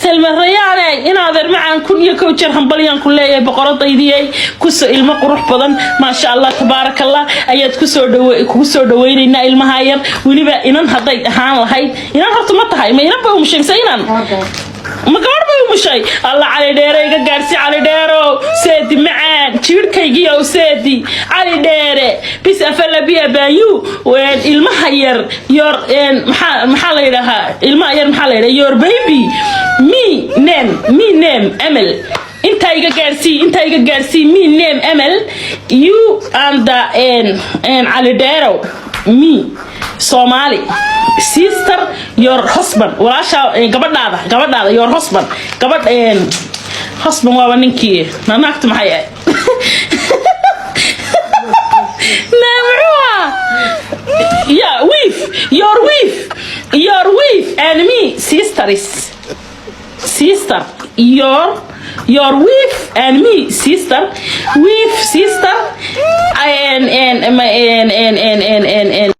Salma Rayaane, inaadeer macaan, 1001 jeer hambalyaan ku leeyahay, boqoradaydiyey. Kusoo ilmo qurux badan, maasha Allah, tabaarakallah, ayaad kusoo dhawe kugu soo dhawaynaynaa ilmaha yar. Weliba inan hadday ahaan lahayd, inan horta ma tahay? Ma inan bay umushay mise inan? Ma gabadh bay umushay? Alla, Cali Dheere iga gaarsi. Cali Dheerow, seedi macaan, jiirhkaygiyow, seedi Cali Dheere bis afala biya baayu. Ilmaha yar, your maxaa la yidhaahaa? Ilmaha yar maxaa la yidhaha? Your baby, me name, me name Emel. Intaa iga gaarsii, intaa iga gaarsii. Me name Emel, you and the Cali Dheerow, me Somali sister, your husband, walaasha, gabadhaada, your husband, gabadh, husband waaba ninkii. Na naagtu maxay ahayd? Na muxuu ahaa? Yeah, wife, your wife, your wife and me sisters, sister, your wife and me sister, wife, sister and and and and and